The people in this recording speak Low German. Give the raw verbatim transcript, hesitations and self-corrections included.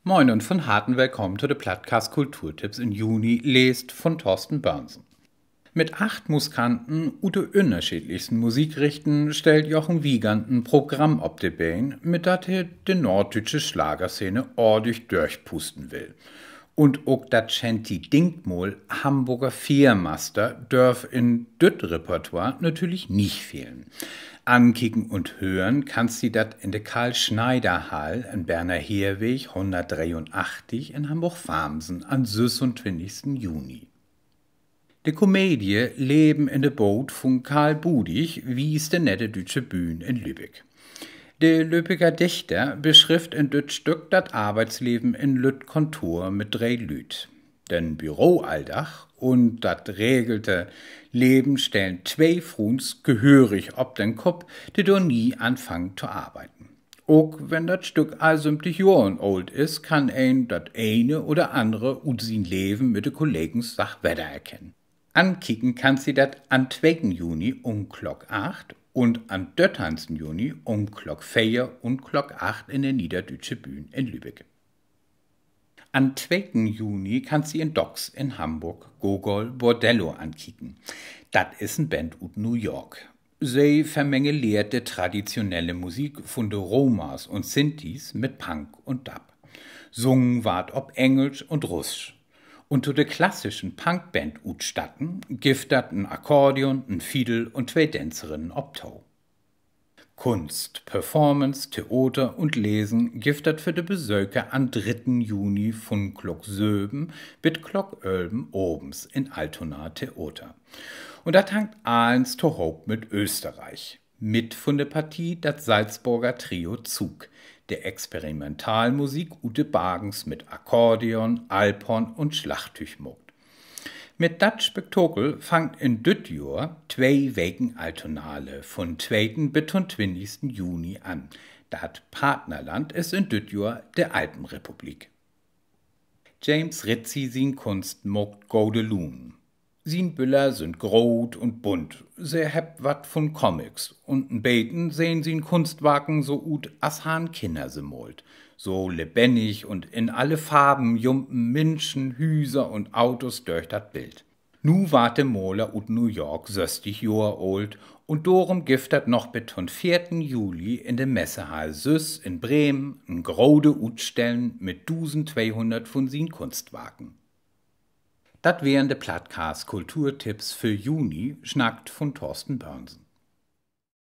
Moin un von Harten willkamen to de Plattcast Kulturtipps in Juni, leest von Thorsten Börnsen. Mit acht Muskanten ut de ünnerscheedlichsten Musikrichten stellt Jochen Wiegand en Programm op de Been, mit dat he de norddüütsche Slagerszene ordig dörchpusten will. Un ok dat Shanty-Dinkmal Hamborger Fiermaster dörf in dütt Repertoire natürlich nich fehlen. Ankieken un hören kannst di dat in de Karl-Schneider-Hall in Berner Heerweg in Hamborg-Farmsen an'n sössuntwintigsten Juni. De Komedie Leven in de Boot vun Karl Budig wiest de Nedderdüütsche Bühn in Lübeck. De Lübecker Dichter beschrifft in dütt Stück dat Arbeitsleven in lütt Kontor mit dree Lüüd. Den Büroalldag un dat regelte Leven stellen twee Fruuns gehörig op den Kopp, de dor nie anfangen to arbeiden. Ok wenn dat Stück al söventig Johren oolt is, kann een dat ene oder annere ut sien Leven mit de Kollegens sach weddererkennen. Ankieken kannst di dat an'n tweten Juni um Klock acht un an'n dörteihnsten Juni um Klock veer un Klock acht in de Nedderdüütsche Bühn in Lübeck. An'n tweten Juni kannst di in Docks in Hamborg Gogol Bordello ankieken. Dat is en Band ut New York. Se vermengeleert de traditionelle Musik vun de Romas un Sintis mit Punk un Dub. Sungen warrt op Engelsch un Russsch. Un to de klassischen Punkband-Utstatten gifft dat en Akkordeon, en Fiedel un twee Dänzerinnen op to. Kunst, Performance, Theater un Lesen gifft dat för de Besöker an'n drüdden Juni vun Klock söven bit Klock ölven avends in't Altonaer Theater. Un dat hangt allens tohoop mit Österreich. Mit vun de Partie dat Salzburger Trio Zug, de Experimentalmusik ut de Bargens mit Akkordeon, Alphorn un Slagtüüg maakt. Mit dat Spektakel fangt in dütt Johr twee Weken Altonale vun tweten bit to'n twintigsten Juni an. Dat Partnerland is in dütt Johr de Alpenrepublik. James Ritchie sien Kunst maakt gode Luun. Sien Biller sünd groot un bunt, se hebbt wat vun Comics, un en beten sehn sien Kunstwarken so ut, as harrn Kinner se maalt. So lebennig un in alle Farven jumpen Minschen, Hüser un Autos dörch dat Bild. Nu warrt de Maler ut New York sösstig Johr oolt, un dorüm gifft dat noch bit to'n veerten Juli in de Messehall Süss in Bremen en grote Utstellen mit dusend tweehunnert vun sien Kunstwarken. Dat weren de Plattcast Kulturtipps för Juni, snackt vun Thorsten Börnsen.